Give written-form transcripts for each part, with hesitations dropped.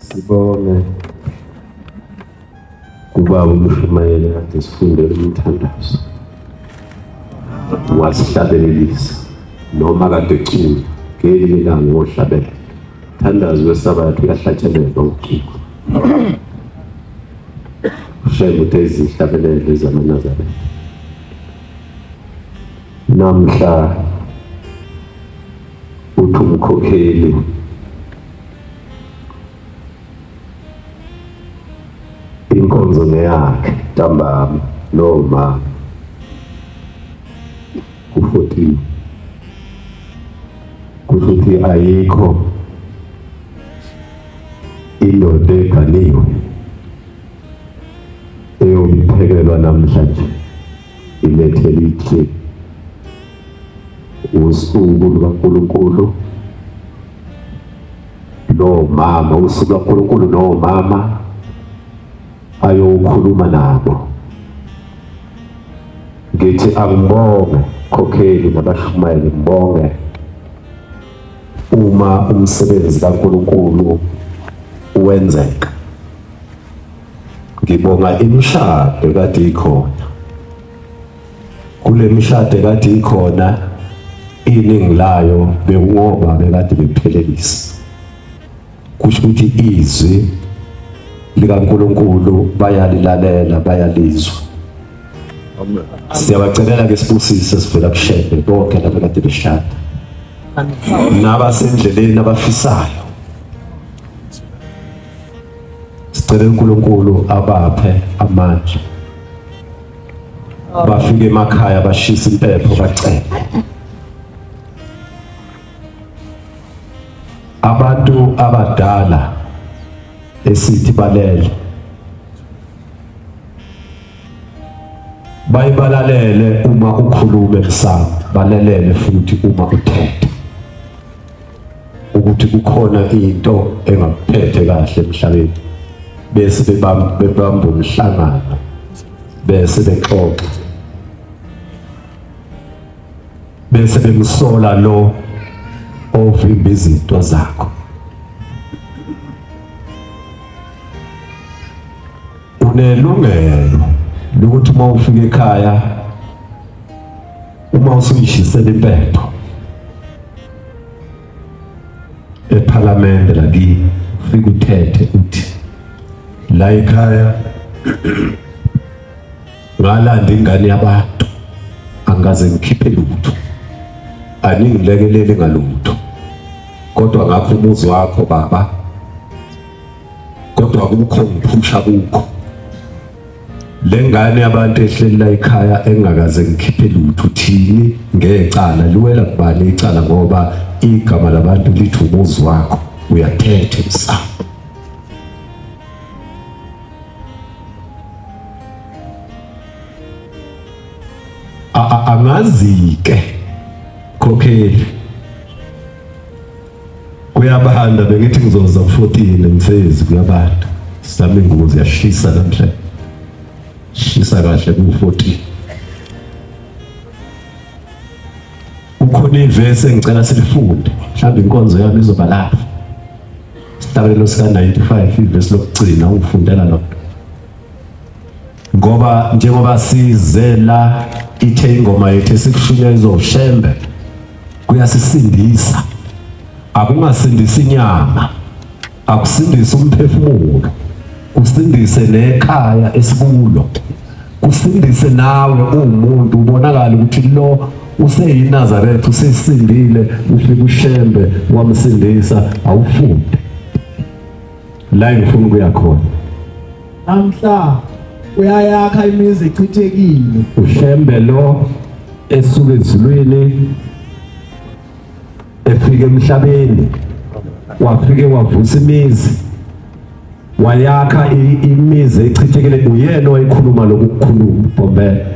Sibonge kubaba umshumayeli kade sifundele umthandazo, wasihlabelelisa noma kade ecula ngelinye ilanga wohlabela thandazo wesabatha uyahlatshelelwa uculo ushembe uthe izihlabelelo zamaNazaretha. Namhla uthi umkhokheli inkonzo ngeyakhe ntambama noma ku-14 kusho ukuthi ayikho indoda eganiwe eyobiphekelwa namhlanje ilethele itiye. Usuku lukaNkulunkulu nomama, usuku lukaNkulunkulu nomama ayokhuluma nabo. Ngithi angibonge khokheli nabashumayeli, ngibonge uma umsebenzi kaNkulunkulu wenzeka. Ngibonga imishado kade ikhona. Kule mishado kade ikhona iningi layo bekungoba bekade bephelelisa. Kusho ukuthi izwi likaNkulunkulu bayalilalela, bayalizwa. Siyabacelela ke sibusise sivela kuShembe bonke laba kade beshada nabasendleleni abafisayo. Sicela uNkulunkulu abaphe amandla, bafike emakhaya bashisa impepho bacele. Abantu abadala esithi balele bayibalalele uma ukhuluma emsamo, balelele futhi uma uthethe ukuthi kukhona into engakuphethe kahle emhlabeni, bese bebamba umhlangano, bese bexoxa, bese bemsola lo ovimba izinto zakho. Unelungelo lokuthi uma ufika ekhaya, uma usuyishisela impepho ephalamende lakini, ufike uthethe uthi la ekhaya ngalanda ingane yabantu, angaze ngikhiphe lutho, aningilekelele ngalutho, kodwa ngakho umuzi wakho baba, kodwa kukho ngiphusha kukho le ngane yabantu ehleli la ekhaya engakaze ngikhiphe lutho, thini ngecala liwela kubani icala, ngoba igama labantu lithi umuzi wakho, uyathethe msamo. Angazi-ke khokheli, kuyabanda, bengithi ngizoza ku-14 mfezi, kuyabanda sami ingubo ziyashisa namhlanje, shisa kahle ku-14. Kukhona ivesi engicela silifunde, mhlawumbe inkonzo yami izoba lapha, isihlabelelo sika-95 ivesi lokugcina ungifundela lona, ngoba njengoba sizela ithe ingoma yethu esikushunyayezwa izoshembe kuyasisindisa. Akungasindisi inyama, akusindise umphefumulo, kusindise nekhaya esikulo, kusindise nawe uwumuntu ubonakala ukuthi lo useyiNazaretha, usesindile, ufika uShembe wamsindisa. Awufunde la ngifuna ukuya khona namhla. Uyayakha imizi echithekile uShembe lo esuka ezulwini efika emhlabeni, wafike wavusa imizi, wayakha imizi echithekile. Uyena owayekhuluma lokukhuluma Bhombela,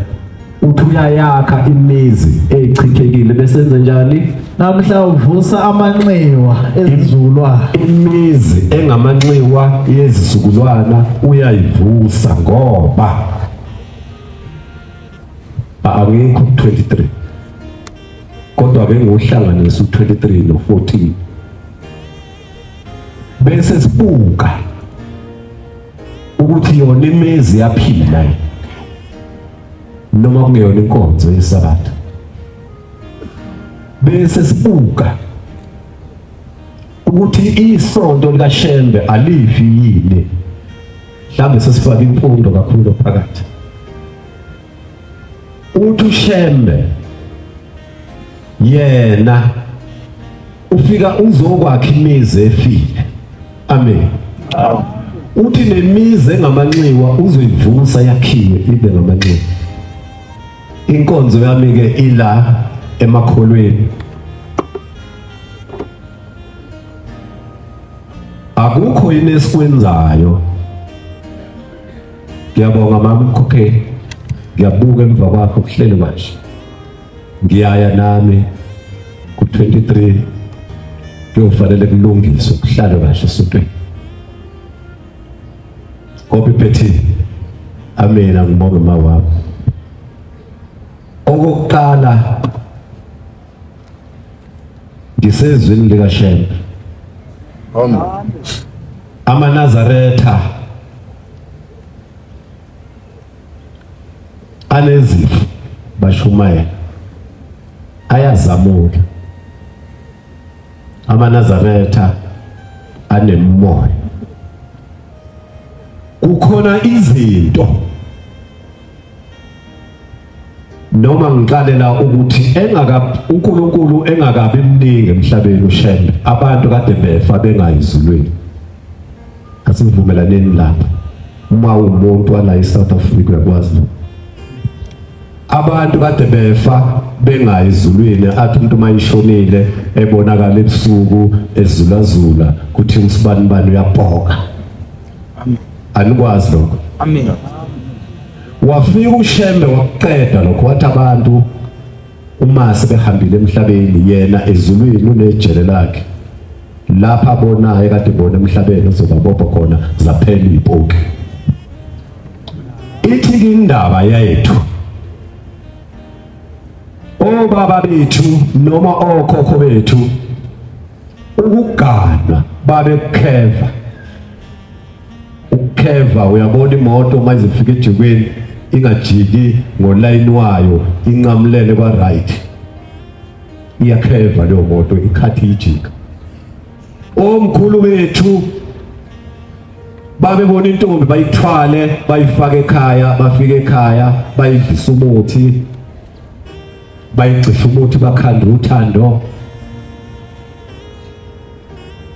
uthi uyayakha imizi echithekile, bese enze njani? Namhla uvusa amanxiwa ezizukulwana, imizi engamanxiwa yezizukulwana uyayivusa, ngoba angikho ku-23 kodwa benguhlanganisa u-23 no-14. Bese sibuka ukuthi yona imizi yaphila noma kungeyona inkonzo yeSabatha. Bese sibuka ukuthi isonto likaShembe alifi yini, mhlawumbe sesifaka imfundo kakhulu phakathi. Uthi uShembe yena ufika uzokwakha imizi efile. Amen. Uthi nemizi engamanxiwa uzoyivusa yakhiwe ibe ngamanxiwa. Inkonzo yami ke ila emakholweni. Akukho yini esikwenzayo. Ngiyabonga mama umkhokheli, ngiyabuka emva kwakho kuhleli manje. Ngiyaya nami ku-23 kuyofanele kulungiswe kuhlale kahle esontweni. Copy Petty. Amina, ngibonge mama wami. Okokuqala ngisezwini likaShembe. Amen. AmaNazaretha anezifo bashumayela, ayazamula. AmaNazaretha anemoya. Kukhona izinto noma ngiqalela ukuthi engaka uNkulunkulu engakabi mningi emhlabeni uShembe, abantu kade befa bengayizulweni. Asivumelaneni lapha. Uma umuntu wala eSouth Africa uyakwazi abantu kade befa bengayizulwini, athi umuntu mayishonile ebonakala ebusuku ezulazula kuthi usibani bani uyapoka. Anikwazi lokho. Amen. Wafika uShembe waqeda lokho, wathi abantu uma sebehambile emhlabeni yena ezulwini unejele lakhe lapha abonayo kade bona emhlabeni uzobabopha khona, zaphela izipoki. Ithi indaba yethu, obaba bethu noma okhokho bethu ukuganwa babekukheva. Ukukheva, uyabona imoto uma izifika ejikweni ingajiki ngolayini wayo, inqamulele kwa right, iyakheva leyo moto ikhathi ijika. Omkhulu bethu babebona intombi bayithwale bayifake ekhaya, bafike ekhaya bayidlisa umuthi, bayicisha umuthi, bakhanda uthando.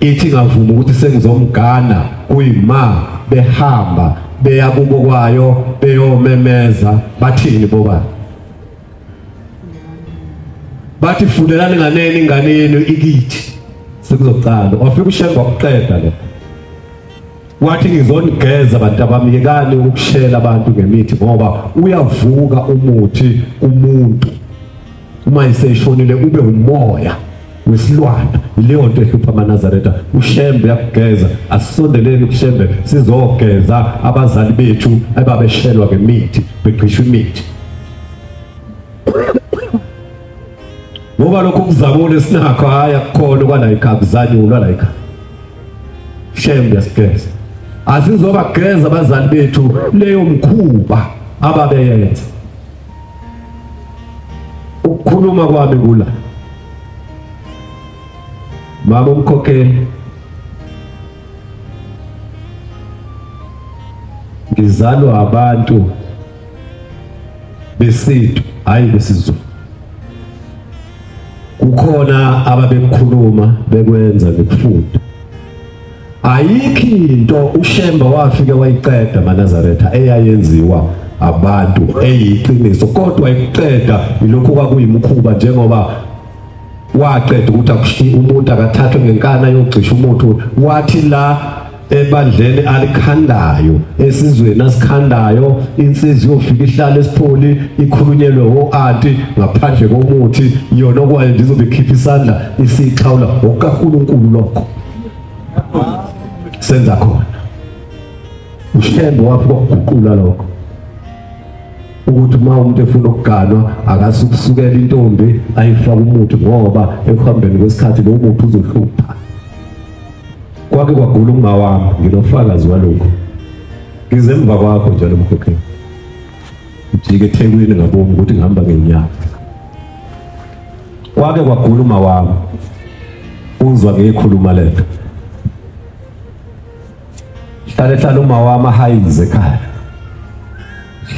Ithi ngavuma ukuthi sengizomgana, kuyima behamba beya kubo kwayo beyomemeza. Bathini boba? Bathi fundelani nganeni ingane yenu ikithi, sekuzoqala. Wafika uShembe wakuqeda lokho, wathi ngizonigeza abantu abamyekani ukushela abantu ngemithi, ngoba uyavuka umuthi kumuntu uma iseshonile ube umoya wesilwane. Leyo nto ehlupha amaNazaretha. uShembe yakugeza. Asisondeleni kuShembe sizogeza abazali bethu ababeshelwa ngemithi, beqhishwa imithi. Ngoba lokho kuzabona esinakho hayi akukhona kwala ekhaya, kuzanyulwa la ekhaya. Shembe yasigeza. Asizobageza abazali bethu leyo mkhuba ababeyenza. Ukukhuluma kwami kula mama umkhokheli, ngizalwa abantu besintu hayi besiZulu. Kukhona ababekhuluma bekwenza ngikufunda. Ayikho into uShembe wafike wayiqeda amaNazaretha eyayenziwa abantu eyiqiniso, kodwa ikuqeda ilokhu kwakuyimkhuba. Njengoba waqeda ukuthi umuntu akathathwe ngenkani ayogxisha umuntu, wathi la ebandleni alikhandayo, esizweni asikhandayo, insizwa yofika ihlale esipholi ikhulunyelwe o-anti ngaphandle komuthi, yona okwayo nje izobe ikhipha isandla isixhawula okukaNkulunkulu. Lokho senza khona. uShembe wafika ukuguqula lokho, ukuthi uma umuntu efuna ukuganwa akasukusukela intombi ayifaka umuthi, ngoba ekuhambeni kwesikhathi lo muthi uzohlupha. Kwake kwagula uma wami, nginofakazi walokho. Ngize emva kwakho njalo mkhokheli. Ngijike eThekwini ngabona ukuthi ngihamba ngenyawo. Kwake kwagula uma wami. Uzwa ngikhuluma lento. Hlale hlale uma wami ahayize ekhaya.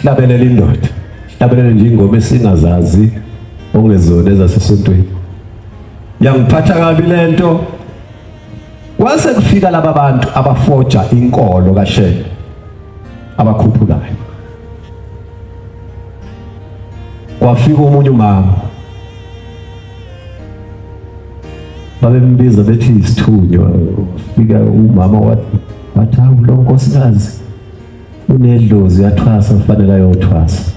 Hlabelela indoda. Hlabelela nje ingoma esingazazi ongezona ezasesontweni. Yangiphatha kabi lento. Kwase kufika laba bantu abafoja inkolo kaShembe abakhuphulayo. Kwafika omunye umama, babembiza bethi isithunywa. Fika umama wathi hawu lo nkosikazi unedlozi uyathwasa, kufanele ayothwasa.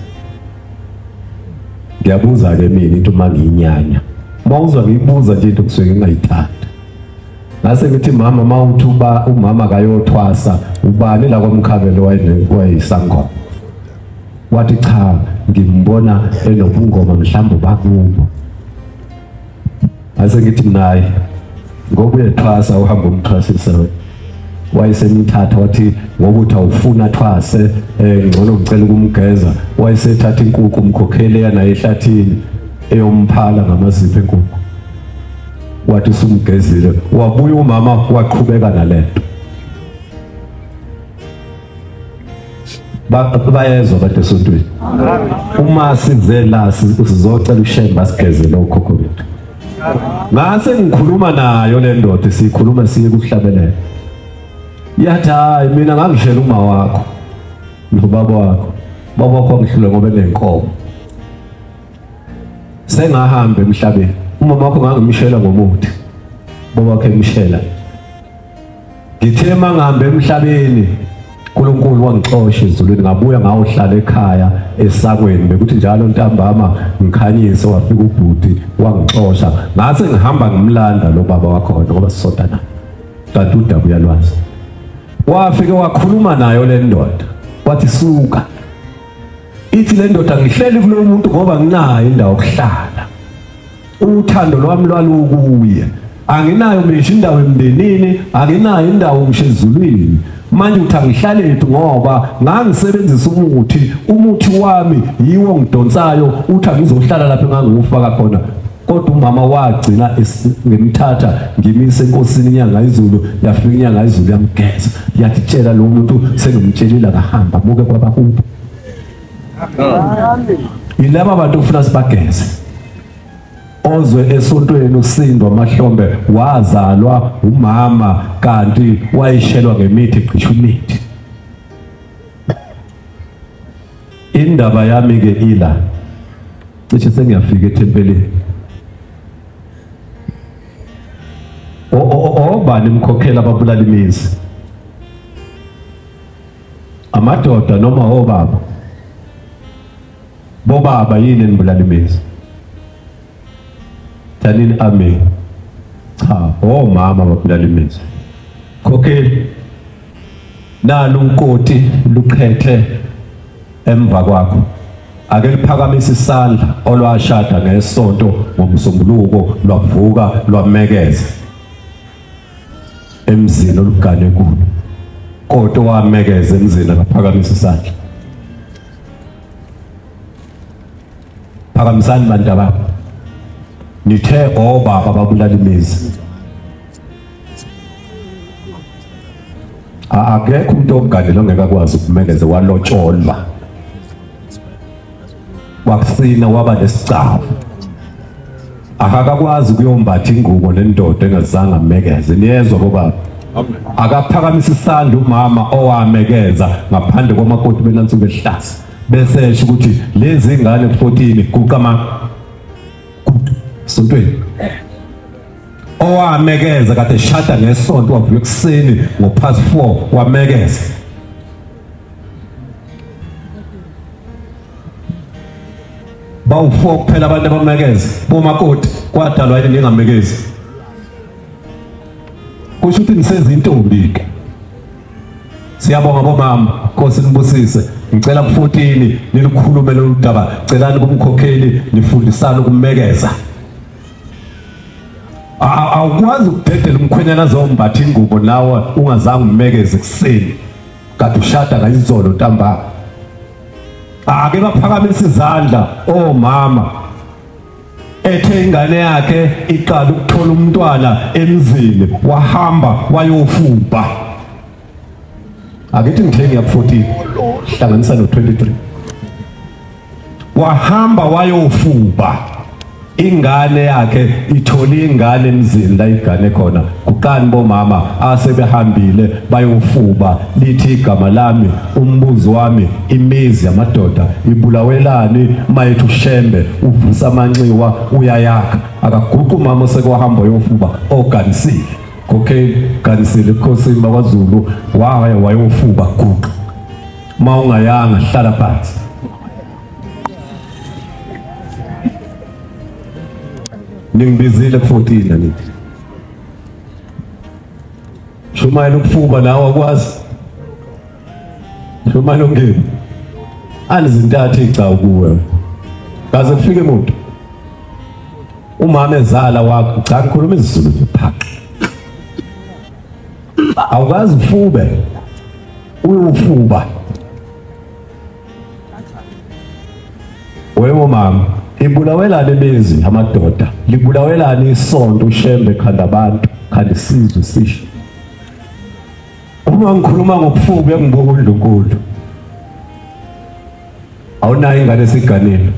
Ngiyabuza ke mina into uma ngiyinyanya, uma uzwa ngiyibuza nje into kusuke ngingayithanda. Ngase ngithi mama, uma uthi uba umama kayothwasa ubani la kwamkhabelo wayeyisangoma? Wathi cha, ngimbona enobungoma mhlawumbe bakubo. Ngase ngithi naye ngoba uyethwasa uhamba umthwasisa. Wayesemthatha wathi ngokuthi awufuna thwase, ngcono ngicela ukumgeza. Wayesethatha inkukhu umkhokhele naye ehlathini eyomphala ngamazipho enkukhu. Wathi usumgezile. Wabuya umama waqhubeka nalento. Bayezwa abantu esontweni. Uma size la sizocela uShembe asigezele okhokho bethu. Ngase ngikhuluma nayo le ndoda, sikhuluma siye kuhlabelela. Yathi hayi mina ngangishela uma wakho nobaba wakho. Baba wakho wangihlula ngoba enenkomo. Sengahamba emhlabeni. Umama wakho ngangimshela ngomuthi. Baba wakhe emshela. Ngithe mangihambe emhlabeni uNkulunkulu wangixosha ezulwini, ngabuya ngayohlala ekhaya esakweni. Bekuthi njalo ntambama ngikhanyise, wafika ubhuti wangixosha. Ngase ngihamba ngimlanda lo baba wakhona ngoba sisonta naye. Kanti udaba uyalwazi. Wafike wakhuluma nayo le ndoda, wathi suka. Ithi le ndoda ngihleli kulo muntu ngoba nginayo indawo yokuhlala. Uthando lwami lwalukuye. Anginayo ngisho indawo emndenini, anginayo indawo ngisho ezulwini. Manje uthi angihlalепhi ngoba ngangisebenzisa umuthi, umuthi wami yiwo ngidonsayo, uthi angizohlala lapho engangiwufaka khona. Kodwa umama wagcina ngimthatha ngimise enkosini inyanga izulu, yafika inyanga izulu yamgeza. Yathi tshela lo muntu sengimtshelile akahamba muke kwabakubo. Yilaba bantu ufuna sibageze. Ozwe esontweni usindwa amahlombe wazalwa umama kanti wayishelwa ngemithi cishe imithi. Indaba yami ke ila cishe sengiyafika ethempelini. Obani mkhokhela ababulala imizi? Amadoda noma obaba? Bobaba yini enibulala imizi? Thanini amen. Cha, omama babulala imizi. Khokheli nalo unkoti luqhethe emva kwakho. Ake liphakamise isandla olwashada ngesonto ngomsombuluko lwavuka lwamekeza emzini olugane kulo. Kodwa wamekeza emzini akaphakamisa isandla. Phakamisani bantu ababa. Nithe obaba babulala imizi. Akekho umuntu omganile ongeke akwazi ukumekeza walotsholwa. Wakusina waba nesicaba. Akakwazi ukuyombatha ingubo nendoda engazange amekeze. Niyezwa bobaba? Akaphakamisa isandla umama owamekeza ngaphandle kwamakoti benansuku ehlasa. Bese esho ukuthi lezi ingane 14 guqa ma sontweni. Owamekeza kade eshada ngesonto wavuka ekuseni ngo-4:30 wamekeza. Bawu-4 kuphela abantu abamekeza bomakoti, kwadalwa yini ningamekezi? Kusho ukuthi nisezintombi ke. Siyabonga bomama, Nkosi nibusise. Ngicela ku-14 nilikhulume lolu daba. Celani kumkhokheli nifundisane ukumekeza. Awukwazi ukudedela umkhwenyana azombatha ingubo nawe ungazange umekeze kuseni kade ushada ngayizolo ntambama. Ake baphakamise izandla omama ethe ingane yakhe iqala ukuthola umntwana emzini wahamba wayofuba. Akithi ngithe ngiya 14 hlanganisa no 23. Wahamba wayofuba ingane yakhe ithole ingane emzini la igane khona. Kuqani bomama asebehambile bayofuba, lithi igama lami, umbuzo wami, imizi yamadoda ibulawelani mayethu Shembe uvusa amanxiwa uyayakha. Akaguqa umama osekwahamba yofuba oganisile. Okay, ganisile ebukhosini bakwaZulu waya wayofuba guqa. Mawungayanga hlala phansi. Ningibizile ku-14 anithi. Shumayela ukufuba nawe akwazi. Shumayela ungeni. Anizintathu igcawu kuwe. Kaze kufike umuntu. Umama ezala wakho, cha ngikhuluma isiZulu nje phaqa. Awukazi ufube. Uyofuba. Webo mama, ibulawelani imizi amadoda, libulawelani isonto uShembe khanda abantu, khanda isizwe sisho. Uma ngikhuluma ngokufuba uyangibuka uNdlunkulu. Awunayo ingane esiganile.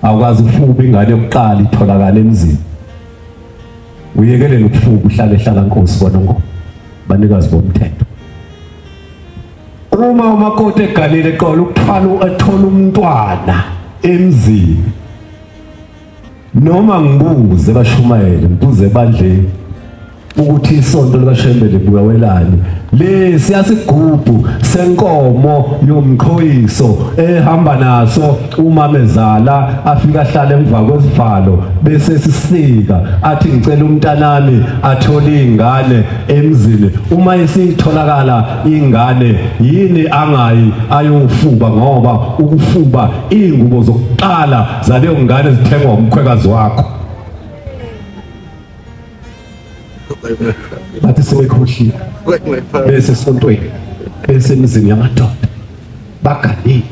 Awukwazi ukufuba ingane yokuqala itholakala emzini. Uyekelele ukufuba uhlale ehlala nkosi kwanongoma. Banikazi bomthetho. Uma umakoti eganile eqola ukuthwala ethola umntwana emzini, noma ngibuze bashumayele ngibuze ebandleni ukuthi isonto likaShembe libuyawelani lesiya sigubhu senkomo yomqhoyiso ehamba naso umamezala afika ahlale emva kwesivalo bese sisika athi ngicela umntanami athole ingane emzini. Uma isitholakala ingane yini angayi ayofuba, ngoba ukufuba ingubo zokuqala zaleyo ngane zithengwa umkhwekazi wakho. Bathi sebekhohliwe bese sontweni bese emizini yamadoda baganile.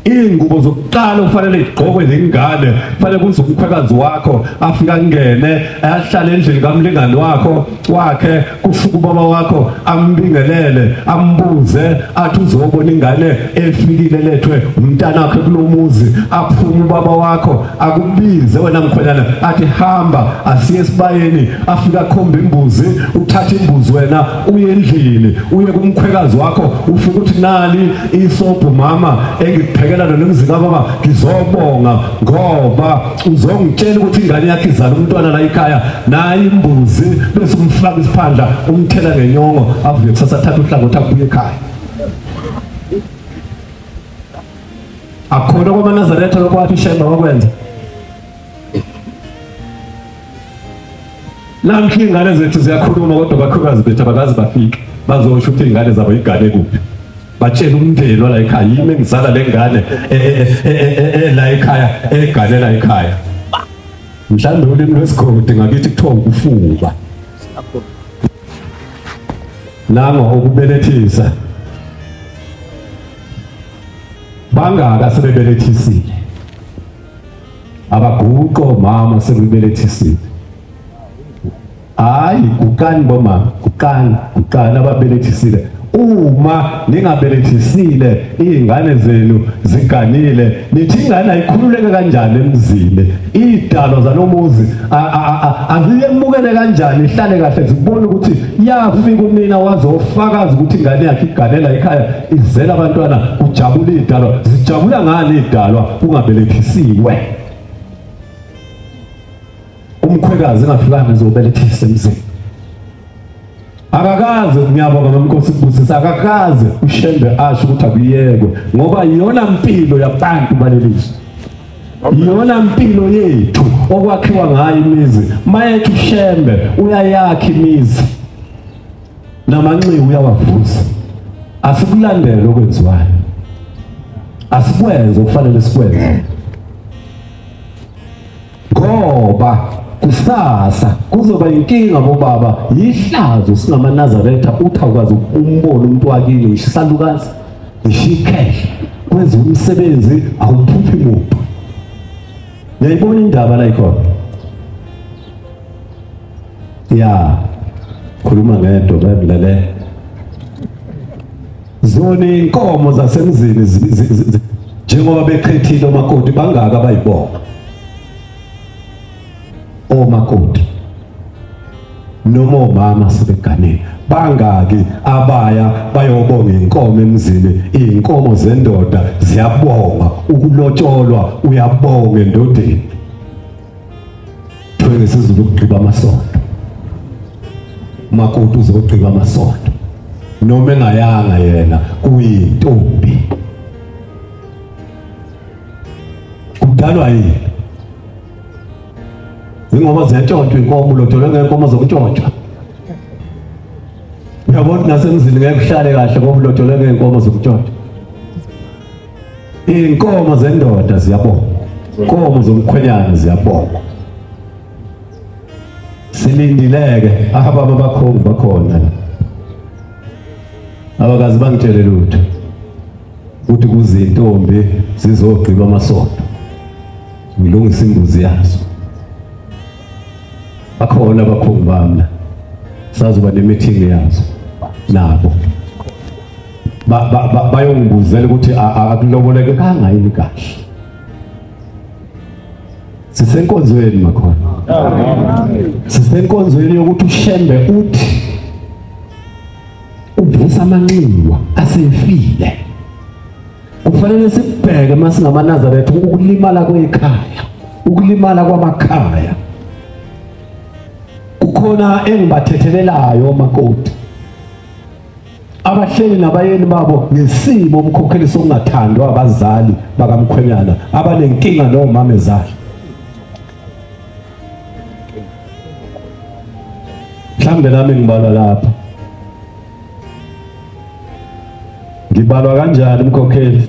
Ingubo zokuqala kufanele igqokwe zingane, kufanele kuze umkhwekazi wakho afika ngene ahlale endlini kamlingani wakho wakhe, kufuka ubaba wakho ambingelele ambuze athi uzobona ingane efikile lethwe umntana wakhe kulomuzi. Aphume ubaba wakho akubize wena mkhwenyana athi hamba asiye esibayeni, afika akhombe imbuzi, uthathe imbuzi wena uye endlini uye kumkhwekazi wakho ufike uthi nali isobho mama engikuphekela nomzini kababa, ngizobonga ngoba uzongitshela ukuthi ingane yakhe izala umntwana la ekhaya, nayi imbuzi, bese umfaka isiphandla umthela ngenyongo avuke kusasa thatha uhlangothi abuye ekhaya. Akhona kwamaNazaretha lokwathi uShembe wakwenza. Namhla ingane zethu ziyakhuluma kodwa bakhukazi bethu abakazi bafike bazosho ukuthi ingane zabo igane kuphi. Batshela umndeni wala ekhaya yimi engizala lengane la ekhaya egane la ekhaya. Mhlawumbe ulimi lwesigodi ngakithi kuthiwa ukufuba. Nango ukubelethisa. Bangaka sebebelethisile. Abaguqo mama sebebelethisile. Hayi guqani bomama, guqani, guqani ababelethisile. Uma ningabelethisile izingane zenu ziganile, nithi ingane ayikhululeke kanjani emzini? Idalo zalomuzi aziyemukele kanjani ihlale kahle zibone ukuthi yafika unina wazofakaza ukuthi ingane yakhe iganela ekhaya izela abantwana, kujabula idalo. Zijabula ngani idalwa kungabelethisiwe? Umkhwekazi engafikanga ezobelethisa emzini. Akakaze, ngiyabonga mamnkosi kubusisa, akakaze uShembe asho ukuthi akuyekwe, ngoba iyona mpilo yabantu balelizwe, iyona mpilo yethu okwakhiwa ngayo imizi. Mayethu uShembe uyayakha imizi namanxiwa uyawavusa. Asikulandele okwenziwayo, asikwenze okufanele sikwenze, ngoba Kusasa kuzoba inkinga bobaba, yihlazo singamaNazaretha uthi awukwazi umbone umuntu wakini ngisho isalukazi ngisho ikhehla kwenza umsebenzi awuphuphi muntu. Uyayibona indaba la ikhona? Ya, khuluma ngedwa bayamlalela. Zona inkomo zasemzini njengoba beqhethile omakoti bangaka abayibonga omakoti noma omama sebeganile bangaki abaya bayobonga inkomo emzini. Inkomo zendoda ziyabonga, ukulotsholwa uyabonga endodeni. Thiwe ngesizulu ukugqiba amasonto, umakoti uzogqiba amasonto noma engayanga yena kuyintombi. Kudalwa yini? Ingoba ziyantshontshwa inkomo, ulotsholwe ngenkomo zokuntshontshwa. Uyabona nasemzini ngeke kuhlale kahle ngoba ulotsholwe ngenkomo zokuntshontshwa. Inkomo zendoda ziyabonga, inkomo zomkhwenyana ziyabonga. Silindileke ababa bakhongi bakhona abakazi bangitshele lutho ukuthi kuzintombi zizogqiba amasonto ngilungisa imbuzi yazo. Bakhona abakhongi bami sazoba ne-meeting yazo nabo bayongibuzela ukuthi akuloboleke kangayini kahle. Sisenkonzweni makhona, sisenkonzweni yokuthi uShembe uthi uvusa amanxiwa asefile. Kufanele sibheke masingamaNazaretha ukulimala kwekhaya, ukulimala kwamakhaya. Kukhona engibathethelelayo omakoti abahleli nabayeni babo ngesimo umkhokheli sokungathandwa abazali bakamkhwenyana abanenkinga nomama ezali. Mhlambe nami ngibalwa lapha. Ngibalwa kanjani umkhokheli?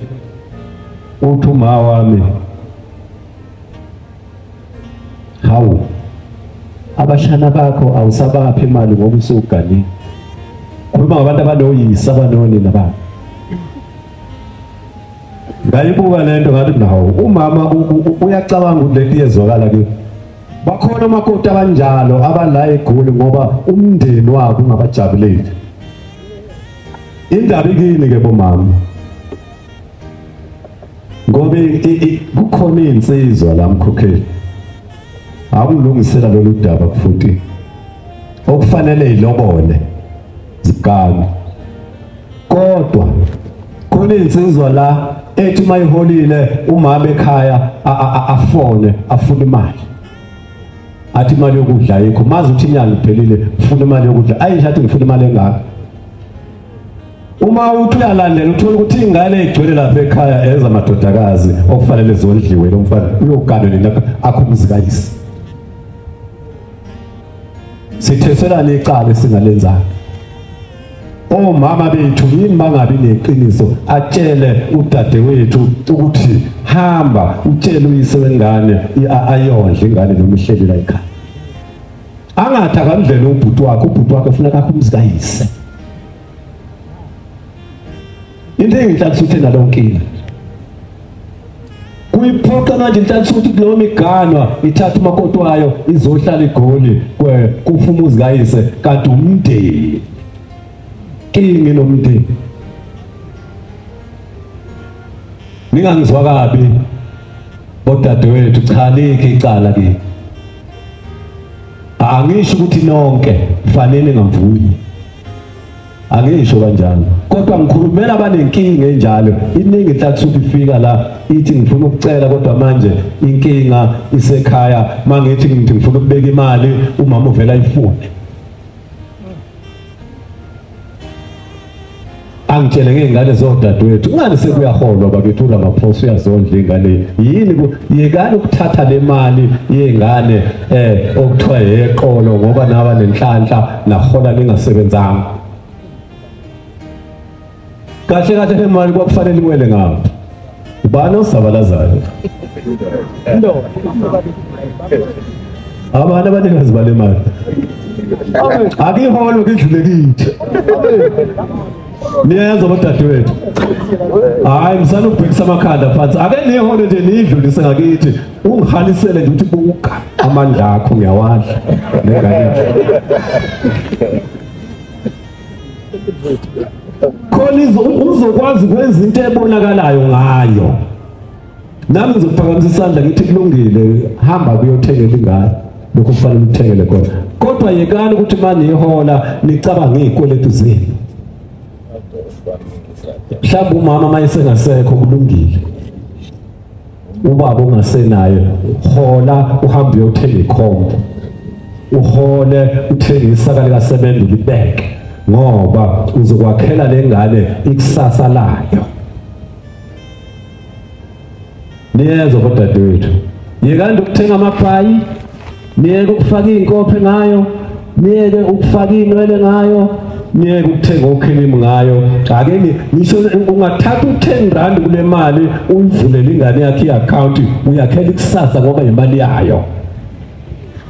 Uthi uma wami, hawu, abashana bakho awusabaphi imali ngoba usuganile. Khuluma ngabantu abanoyise abanonina babo. Ngayibuka lento ngathi nawo umama uyacabanga ukuthi lento iyezwakala kimi. Bakhona omakoti abanjalo abala eGoli ngoba umndeni wabo ungabajabuleli. Indaba ikini ke bomama, ngoba kukhona insizwa la mkhokheli akulungisela lolu daba futhi okufanele ilobole zigane, kodwa khona insizwa la ethi mayiholile umama ekhaya afone afuna imali, athi imali yokudla ayikho, mazi uthi inyanga iphelile ufuna imali yokudla, ayisho athi ngifuna imali engaka. Uma uthi uyalandela uthola ukuthi ingane igcwele lapha ekhaya ezamadodakazi okufanele zondliwe lo mfana uyoganwa nina akho umzi kayise. Sitheselana icala esingalenzanga. Omama bethu yini bangabi neqiniso atshele udadewethu ukuthi hamba utshele uyise wengane ayondle ingane noma ihleli la ekhaya. Angathi akamdlela ubhuti wakhe, ubhuti wakhe ufuna kakho umzi kayise. Into enginhlanhla nalo nkinga kuyiphoqa manje inhlanhla ukuthi kulowo miganwa ithatha umakoti wayo izohlala eGoli kufa umuzi kayise kanti umndeni kingi nomndeni. Ningangizwa kabi bodadewethu, cha likho icala kimi. Angisho ukuthi nonke fanele ngamvunyi, angisho kanjalo, kodwa ngikhulumela abanenkinga enjalo. Iningi inhlanhla ifika la ithi ngifuna ukucela kodwa manje inkinga isekhaya, mangithi ngifuna ukubeka imali umama uvela ayifune. Angitshele ngey'ngane zodadewethu, kungani sekuyaholwa bakithi uRamaphosa uyazondla ingane yini? Yekani ukuthatha le mali yey'ngane okuthiwa yeqolo ngoba naba nenhlanhla nahola ningasebenzanga. Kahle kahle le mali kwakufanele iwele ngapha. Ubani osabalazayo? Abantu abanikazi bale mali. Akiholo kidlule kithi. Niyenza bodadewethu. Hayi msana ukubhekisa amakhanda phansi. Ake nihole nje nidlulise ngakithi. Ungihalisele nje ukuthi buka amandla akho ngiyawadla nengane. Khona uzokwazi ukwenza into ebonakalayo ngayo. Nami ngizophakamisa isandla ngithi kulungile, hamba kuyothengela ingane lokhu kufanele uthengele khona. Kodwa yekani ukuthi manihola nicabange izikweletu zenu. Mhlawumbe umama mayesengasekho kulungile, ubaba ungasenayo, hola uhambe uyothenga ikhombo, uhole uthenge isaka likasebenza ulibeke, ngoba uzokwakhela lengane ikusasa layo. Niyezwa bodadewethu, yekani ukuthenga amabhayi, niyeke ukufaka iy'nkophe ngayo, niyeke ukufaka iy'nwele ngayo, niyeke ukuthenga okhilimu ngayo. Ake ngisho ungathatha u-10 rand kule mali uyivulele ingane yakhe i-akhawunti, uyakhela ikusasa ngoba imali yayo.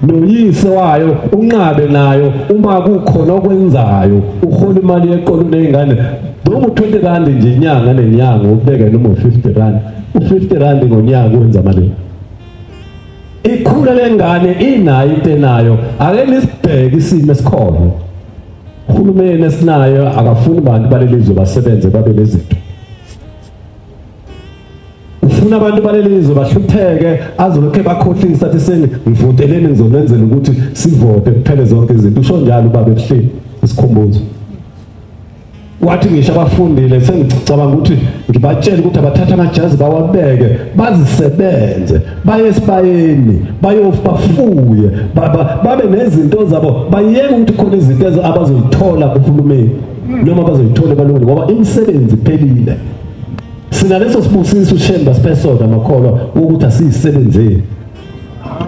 Noyise wayo unqabe nayo uma kukhona okwenzayo, uhola imali yeqolo ley'ngane noma u-20 rand nje inyanga nenyanga, ubeke noma u-50 rand. U-50 rand ngonyaka wenza malini? Ikhula lengane inayo into enayo. Ake nisibheke isimo esikhona. Uhulumeni esinayo akafuni abantu balelizwe basebenze babe nezinto. Ufuna abantu balelizwe bahlupheke, azolokhe bakhohlisa athi seni ngivoteleni ngizonenzela ukuthi sivote kuphele zonke izinto. Usho njalo ubaba ebuhleni isikhumbuzo. Wathi ngisho abafundile sengicabanga ukuthi ngibatshele ukuthi abathatha amajazi bawabeke bazisebenze baye esibayeni bayobafuye babe nezinto zabo, bayeke ukuthi khona izinto abazozithola kuhulumeni noma bazoyithola ebalungile, ngoba imisebenzi iphelile. Sinaleso sibusiso uShemba sipesona makholwa ukuthi asiyisebenzeni.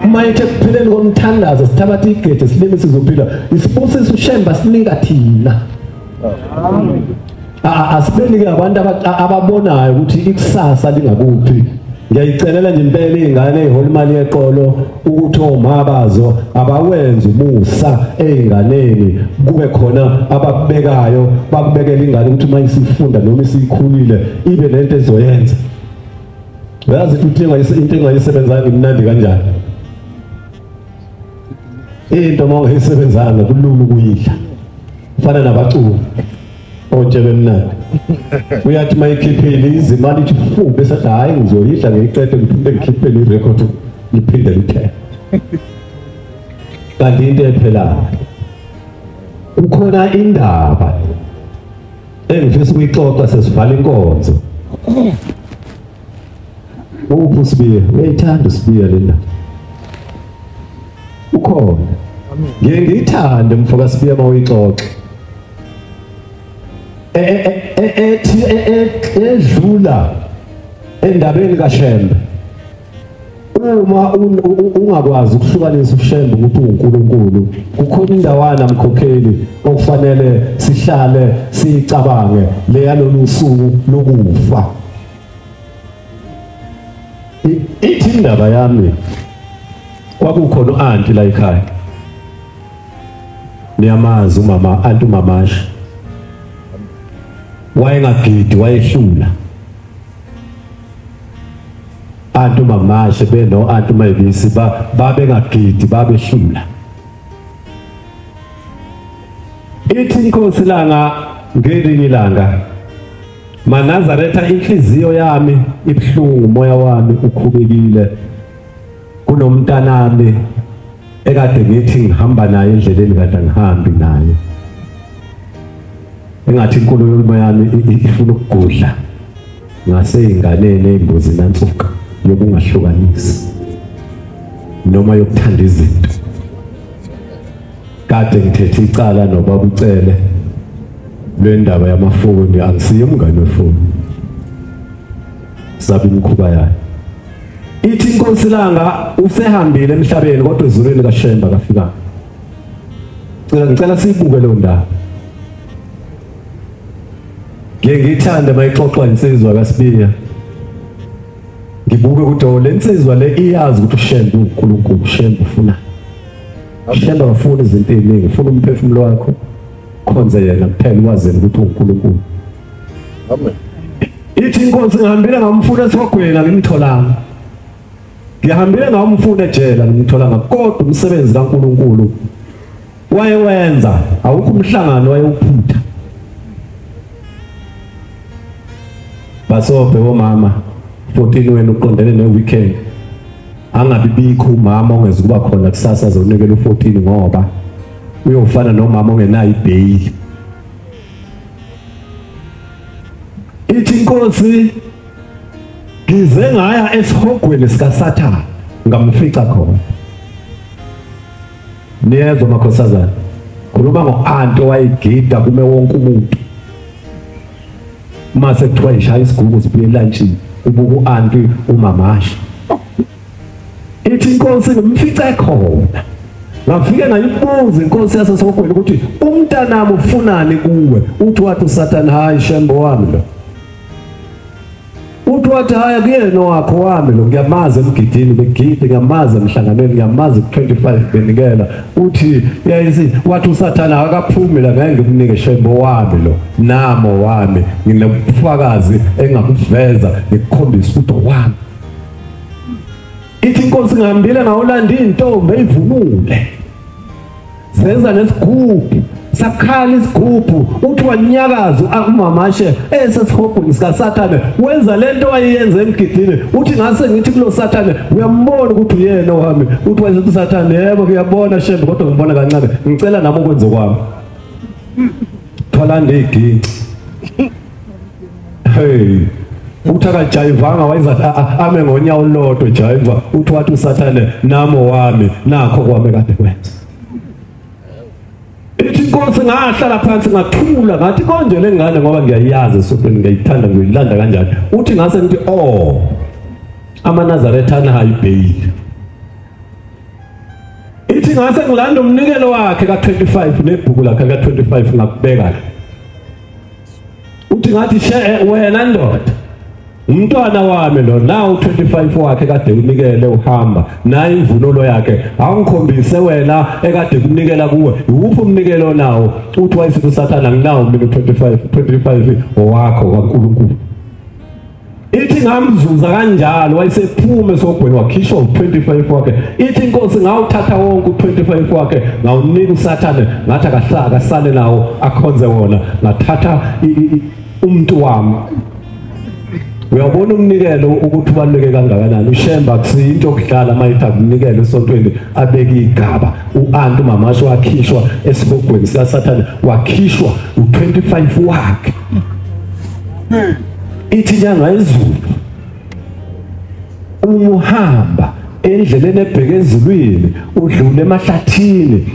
Uma ethe kupheleni komthandazo sithabatha igeje silime sizophila, isibusiso uShemba sinika thina. Asibenike abantu ababonayo ukuthi ikusasa lingakuphi. Ngiyayicelela nje impela iy'ngane ey'hola imali yeqolo ukuthi omama bazo abawenze umusa ey'nganeni, kube khona abakubekayo, bakubekela ingane ukuthi uma isifunda noma isikhulile ibe nento ezoyenza. Uyazi ukuthi into engayisebenzanga imnandi kanjani? Into uma ungayisebenzanga kulula ukuyidla. Fana nabaculi ontshebe mnandi, uyathi mayikhiphile izimali ithi fu bese athi hhayi ngizoyidla ngiyiqede ngiphinde ngikhiphele irekhodi ngiphinde ngithenge. Kanti into ephelayo kukhona indaba engifisa ukuyixoxa sesivala inkonzo. Uphi uSibiya? Uyayithanda uSibiya le ndaba? Ukhona. Ngiye ngiyithande mfoka Sibiya uma uyixoxa. Edlula endabeni kaShembe. Uma ungakwazi ukuhlukanisa uShembe ukuthi uNkulunkulu, kukhona indawana mkhokheli okufanele sihlale siyicabange leya lolu suku lokufa. Ithi indaba yami, kwakukhona u-anti la ekhaya. Niyamazi umama, anti uMamasha. Wayengagidi, wayehlula. Anti uMamashe beno anti uMayibisi babengagidi, babehlula. Ithi inkosi langa ngelinye ilanga, maNazaretha, inhliziyo yami ibuhlungu, umoya wami ukhubekile. Kunomntanami ekade ngithi ngihamba naye endleleni kade angihambi naye. Engathi inkulumo yami ifuna ukugudla ngaseyinganeni eyingozi nansuka yokungahlukanisi noma yokuthanda izinto. Kade ngithethe icala nobaba uCele lwendaba yamafoni, angisiye umngane wefoni, sabe imikhuba yayo. Ithi inkosi langa usehambile emhlabeni kodwa ezulwini kaShemba kafikanga. Ngicela siyibuke leyo ndaba. Ngiye ngiyithande mayixoxwa insizwa kaSibiya. Ngibuke ukuthi le nsizwa le iyazi ukuthi uShembe uNkulunkulu, uShembe ufuna. Shembe afuna izinto eziningi, ufuna umphefumulo wakho khonze yena kuphela, wazini ukuthi uNkulunkulu. Amen. Ithi inkosi ngihambile ngamfuna esihogweni ngimtholanga. Ngihambile ngamfuna ejele ngimtholanga, kodwa umsebenzi kaNkulunkulu wayewenza, awukho umhlangano wayewuphutha. Basobhe omama 14 wena uqondene ne-weekend, angabi bikho umama ongeze kuba khona kusasa azonikela u14 ngoba uyofana nomama ongenayo ibheyili. Ithi inkosi ngize ngaya esihogweni sikaSathane ngamfica khona. Niyezwa makhosazana, khuluma ngo-anti owayegida kume wonke umuntu. Uma sekuthiwa ishaya isigubu sibuye elantshini, ubuka u-anti umamasha. Ithi inkosi ngimfice khona. Ngafike ngayibuza inkosi yasesihogweni ukuthi umntanami ufunani kuwe? Uthi wathi uSathane, hayi Shembe wami lo. Uthi wathi hayi kuyena wakho wami lo, ngiyamazi emgidini begide, ngiyamazi emhlanganweni, ngiyamazi ku-25 benikela. Uthi yayisi wathi uSathane akaphumi la, ngeke ngimnike Shembe wami lo, namo wami, nginobufakazi engakuveza ngikukhombisa ukuthi wami. Ithi inkosi ngihambile ngawulanda intombi eyivunule, zenza nesigubhu, sakhala isigubhu. Uthi wanyakaza umamashe esesihogweni sikaSathane, wenza lento wayeyenza emgidini. Uthi ngase ngithi kulo Sathane, uyambona ukuthi uyena wami? Uthi wayesethi uSathane, yebo ngiyabona Shembe, kodwa ngibona kancane, ngicela nami ukwenze kwami. Thwalanda iginci. Hey, uthi akajayivanga, wayezathi ame ngonyawo olulodwa ejayiva. Uthi wathi uSathane, namo wami, nakho kwami kade kwenza. Ithi inkosi ngahlala phansi ngathula, ngathi konje le ngane ngoba ngiyayazi esontweni, ngiyayithanda, ngiyilanda kanjani. Uthi ngase ngithi oh, amaNazaretha anayo ibheyili. Ithi ngase ngilanda umnikelo wakhe ka-25 nebhuku lakhe ka-25 ngakubeka. Uthi ngathi she wena ndoda, umntwana wami lo nawu 25 wakhe kade unikele uhamba nayi imvunulo yakhe, awungikhombise wena ekade kunikela kuwe, iwuphi umnikelo nawo? Uthi wayesithi uSathane, anginawo mina u25, 25 owakho kaNkulunkulu. Ithi ngamzuza kanjalo, wayesephuma esogweni wakhishwa u25 wakhe. Ithi inkosi ngawuthatha wonke u25 wakhe ngawunika uSathane, ngathi akasale nawo akhonze wona, ngathatha umuntu wami. Uyabona umnikelo ukuthi ubaluleke kangakanani. uShembe akusinto okudlala mayithi akunikele esontweni abeke igaba. U-anti umamasho wakhishwa esihogweni sikaSathane, wakhishwa u25 wakhe. Ithi inyanga yezulu uma uhamba endleleni ebheke ezulwini, udlule emahlathini,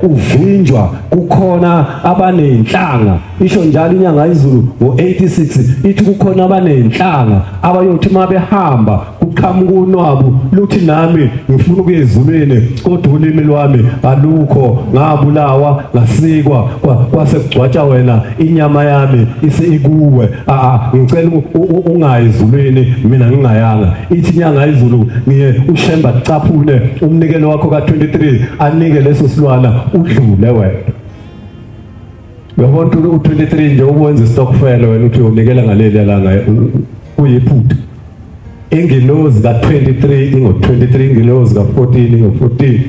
uvinjwa, kukhona abanenhlanga. Isho njalo inyanga yezulu ngo-86, ithi kukhona abanenhlanga abayothi uma behamba kuqhamuka unwabu luthi nami ngifuna ukuya ezulwini, kodwa ulimi lwami alukho, ngabulawa ngasikwa, kwase kugcwatsha wena, inyama yami isikuwe, ngicela ungayi ezulwini mina ngingayanga. Ithi inyanga yezulu ngiye uShembe acaphune umnikelo wakho ka-23 anike leso silwana, udlule wena. Uyabona u-23 nje ukwenza istokfela wena uthi uyonikela ngaleli langa, uyiphutha. Ingilozi ka-23 ingo-23, ingilozi ka-14 ingo-14,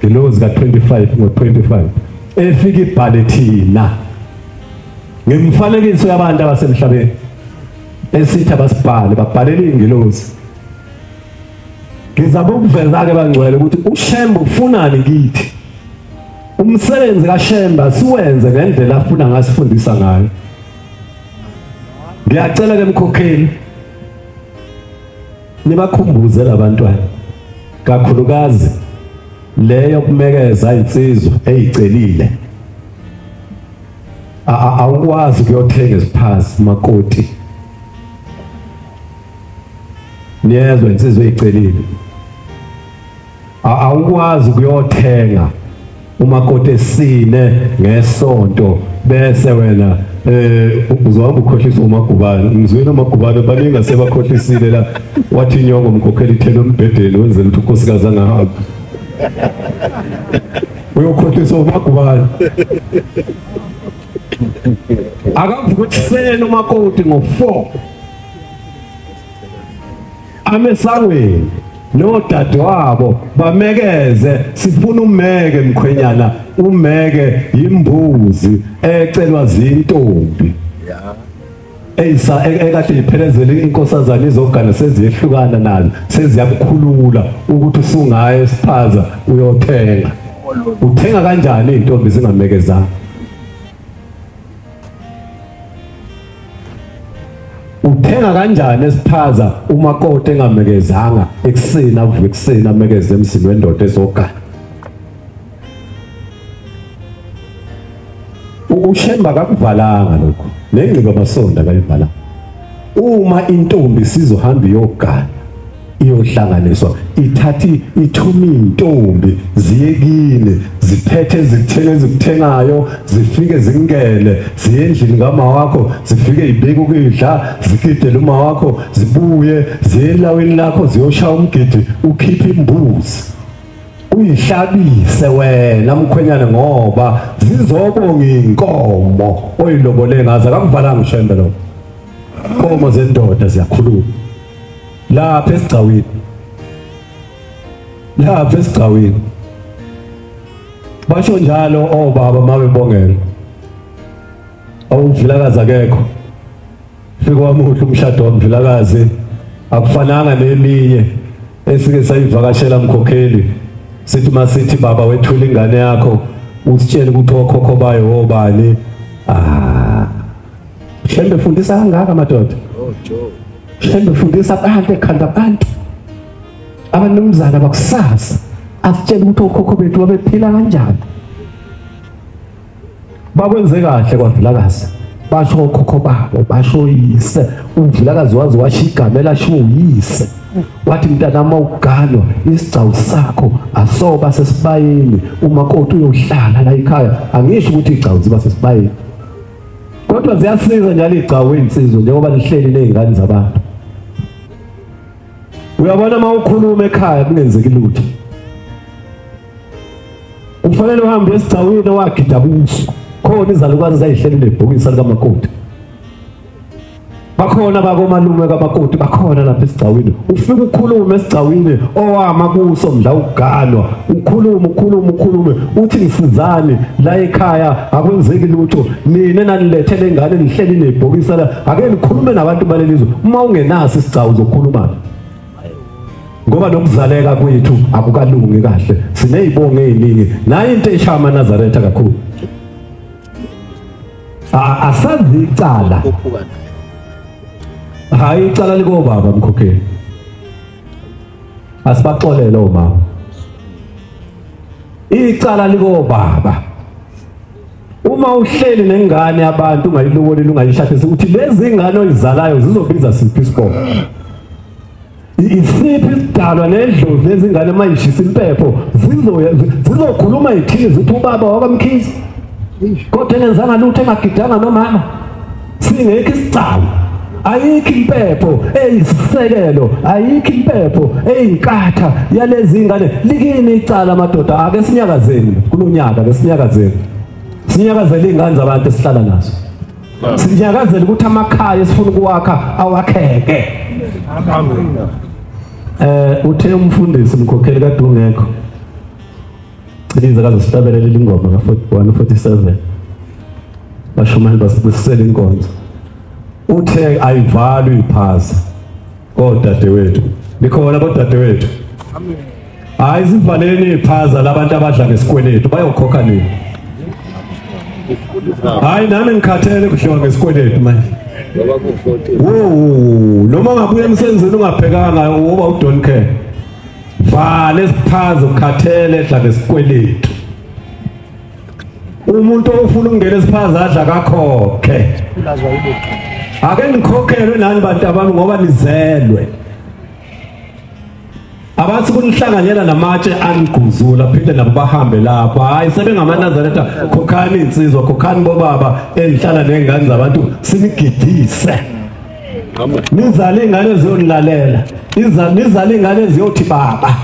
ingilozi ka-25 ingo-25. Efika ibhale thina ngemifanekiso yabantu abasemhlabeni esithi abasibhale, babhalele ingilozi. Ngizama ukuveza-ke bangcwele ukuthi uShembe ufunani kithi. Umsebenzi kaShembe asiwenze ngendlela afuna ngasifundisa ngayo. Ngiyacela ke mkhokheli, nibakhumbuze labantwana, kakhulukazi leyo kumekeza insizwa eyicelile. Awukwazi ukuyothenga iziphazi makoti. Niyezwa insizwa eyicelile. Awukwazi ukuyothenga umakoti esine ngesonto bese wena uzohamba ukhohlisa uMagubane. Ngizwile uMagubane baningi sebakhohlisile la, wathi inyongo mkhokhela ithele embhedeni wenzela ukuthi unkosikazi angahambi. Uyokhohliswa uMagubane. Akavuka ekuseni umakoti ngo4 amesangweni nodadewabo bamekeze, sifuna umeke mkhwenyana, umeke imbuzi ecelwa zintombi eyisa ekade iphelezele inkosazana izogana, seziyehlukana nazo, seziyakukhulula ukuthi usungaya esiphaza uyothenga. Uthenga kanjani intombi zingamekezanga? Uthenga kanjani esiphaza umakoti engamekezanga ekuseni, avuke ekuseni amekeze emzini wendoda ezogana? UShembe akakuvalanga lokho, nengqiba amasonda akayivalanga. Uma intombi sizohamba iyogana, iyohlanganiswa, ithathi ithuma intombi ziye kini, ziphethe zithenge ezikuthengayo, zifike zingene ziye endlini kama wakho, zifike ibeke ukudla, zigidele uma wakho, zibuye ziye elawini lakho, ziyoshaya umgidi, ukhiphe imbuzi uyihlabise wena mkhwenyana, ngoba zizobonga inkomo oyilobole ngazo. Akakuvalanga uShembe lokho. Inkomo zendoda ziyakhuluma lapha esigcawini, lapha esigcawini basho njalo obaba mabebongela. Awuvilakazi akekho, fika wamuhle umshado wamvilakazi, akufananga neminye esike sayivakashela mkhokheli. Sithi masithi baba wethula ingane yakho, usitshele ukuthi okhokho bayo obani. Ah, Shembe fundisa kangaka madoda. Shembe fundisa abantu ekhanda abantu abanumzana bakusasa, asitshele ukuthi okhokho bethu babephila kanjani. Bakwenze kahle kwaVilakazi, basho okhokho babo, basho yise. UVilakazi wazi washo igama elasho uyise, wathi mntanami uganwa isigcawu sakho asoba sesibayeni, umakoti uyohlala la ekhaya. Angisho ukuthi igcawu ziba sesibayeni, kodwa ziyasiza njalo igcawu insizwa njengoba lihleli nezingane zabantu. Uyabona uma ukhuluma ekhaya kungenzeki lutho, ufanele uhambe esigcawini wagida kuso. Khona izalukazi zayihleli nebhokisi likamakoti, bakhona bakomalume kamakoti, bakhona lapha esigcawini. Ufike ukhulume esigcawini owama kuso mdla uganwa, ukhulume ukhulume ukhulume, uthi ngisizani la ekhaya akwenzeki lutho, nina nanilethele ingane nihleli nebhokisi la, ake nikhulume nabantu balelizwe. Uma ungenaso isigcawu uzokhuluma, ngoba nokuzaleka kwethu akukalungi kahle, sinezibongo eziningi. Nayo into eshaya amaNazaretha kakhulu, asazi icala. Hayi, icala likobaba mkhokheli, asibaxolele omama, icala likobaba. Uma uhleli nengane abantu ungayilobolile ungayishadisi, uthi lezi ingane oyizalayo zizobiza siphi isibongo, isiphi isidalwa nedlozi lezi ngane mayishisa impepho zizokhuluma ithini, zithi ubaba wakaMkhize kodwa engenzanga lutho, engagidanga nomama, singekho isicalo, ayikho impepho eyisisekelo, ayikho impepho eyinkatha yalezi ngane. Likini icala madoda, ake sinyakazeni kulonyaka, ake sinyakazeni, sinyakazele ingane zabantu esihlala nazo, sinyakazele ukuthi amakhaya esifuna ukuwakha awakheke. Uthe umfundisi mkhokheli kade ungekho, Ciliza kazosihlabelela ingoma ka-41 47, bashumayela basibusisela inkonzo. Uthe ayivalwe iphaza kodadewethu, nikhona bodadewethu? Hayi, sivaleni iphaza labantu abadla ngesikweletu, bayokhokha nini? Hayi, nami ngikhathele kudliwa ngesikweletu manje. Wo, noma ngabuya emsebenzini ungabhekanga uba u don't care. Vale isiphaza ukhathele edla ngesikweletu. Umuntu ofuna ukungena isiphaza adla kakhokhe. Ake nikhokhelwe nani bantu abami ngoba nizelwe. Abathi kunihlanganyela namatshe aniguzula phinde nabo bahambe lapha. Hayi, sebengamaNazaretha, khokhani insizwa, khokhani bobaba enihlala nezingane zabantu, sinigidise. Nizale ingane eziyonilalela, nizale ingane eziyothi baba.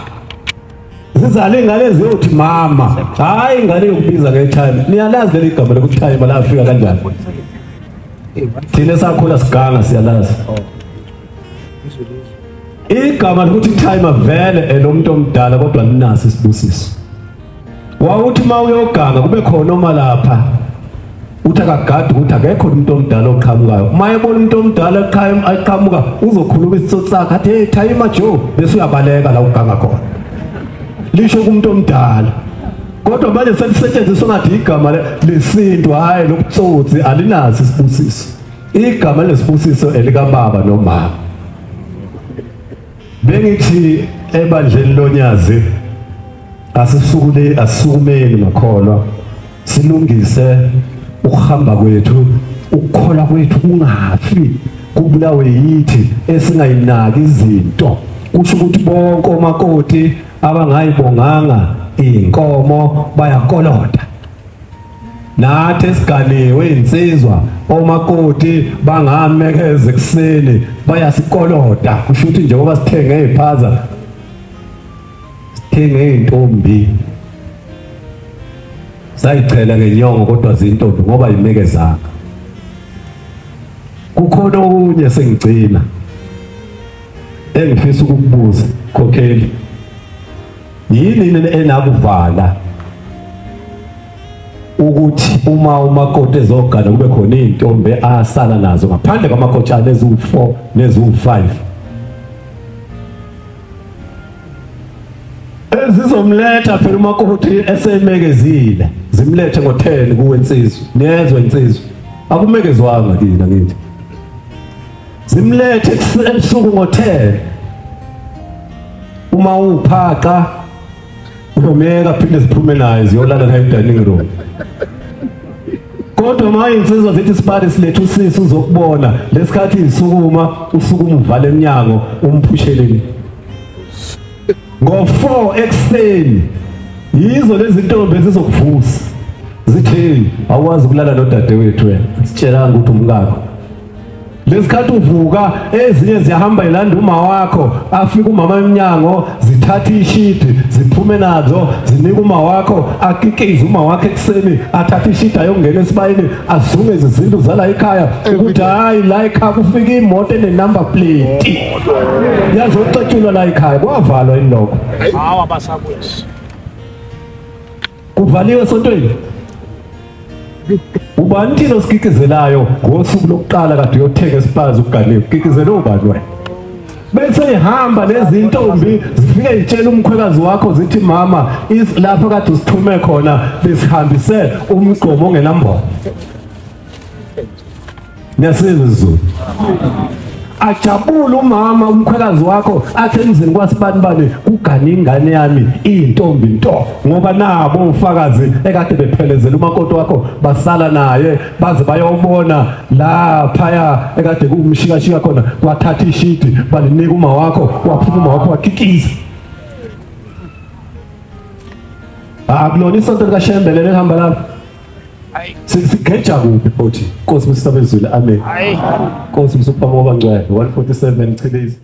Zizale ingane ziyothi mama, hayi ingane yokubiza nge-time. Niyalazi leli gama lokuthayima lafika kanjani? Thina sakhula siganga siyalazi. Igama lokuthi timer vele elomuntu omdala kodwa linaso isibusiso. Wawuthi uma uyoganga kube khona oma lapha uthi akagadi ukuthi akekho umuntu omdala oqhamukayo. Uma ebona umuntu omdala eqhamuka uzokhuluma isitsotsi sakhe athi hey timer Joe, bese uyabaleka la uganga khona. Lisho kumuntu omdala. Kodwa manje selisetshenziswa ngathi igama lesintu, hayi lobutsotsi, alinaso isibusiso. Igama lesibusiso elikababa nomama. Bengithi ebandleni lonyazi asisukule asukumeni makholwa silungise ukuhamba kwethu, ukukholwa kwethu kungafi kubulawe yithi esingayinaki izinto. Kusho ukuthi bonke omakoti abangayibonganga inkomo bayakolota. Nathi esiganiwe insizwa omakoti bangamekeza ekuseni bayasikolota. Kusho ukuthi njengoba sithenge iziphaza sithenge intombi sayichela ngenyongo kodwa zintombi ngoba imekezanga. Kukhona okunye sengigcina engifisa ukukubuza khokheli, yini enakuvala ukuthi uma umakoti ezogana kube khona izintombi asala nazo ngaphandle kwamakotshana eziwu4 neziwu5 ezizomletha phela umakoti esemekezile, zimlethe ngo10 kuwe insizwa, niyezwa insizwa akumekezwanga kina ngithi zimlethe ebusuku ngo10. Uma uphaqa uyomeka phinde ziphume naye ziyolala naye dining room. Kodwa uma insizwa zithi sibali silethe usisi uzokubona lesikhathi isukuma usukuma uvale eminyango umphusheleni ngo4 ekuseni. Yizo lezi ntombi ezizokuvusa zithi awazi ukulala nodadewethu wena, sitshelanga ukuthi umkakho. Lesikhathi uvuka ezinye ziyahamba ilanda uma wakho, afika umama eminyango zithatha ishidi ziphume nazo zinika uma wakho, akikize uma wakho ekuseni athathe ishidi ayongena esibayeni azungeze izinto zala ekhaya ukuthi hayi la ekhaya kufika imoto ene number plate yazocetshulwa la ekhaya. Kwavalwa inloko, hawa basakwesi kuvaliwe esontweni. Ubani thina osikikizelayo ngosuku lokuqala kade uyothenga esipazi uganiwe, ukikizele ubani wena? Bese ihamba lezi intombi zifike zitshela umkhwekazi wakho zithi mama lapho kade usithume khona besihambise umgqomo ongenambobo. Niyasizwa isiZulu? Ajabule umama umkhwekazi wakho athi emzini kwasibani bani kugane ingane yami iyintombi nto, ngoba nabo ufakazi ekade bephelezela umakoti wakho basala naye baze bayobona laphaya ekade kumshikashika khona, kwathatha ishidi balinika uma wakho, waphuma uma wakho wakikiza. Akulona isonto likaShembe lehamba lapha. Sigeja kuphi futhi? Nkosi msabezulu, amen. Nkosi msupha ngoba ngcwele 147 chilezi.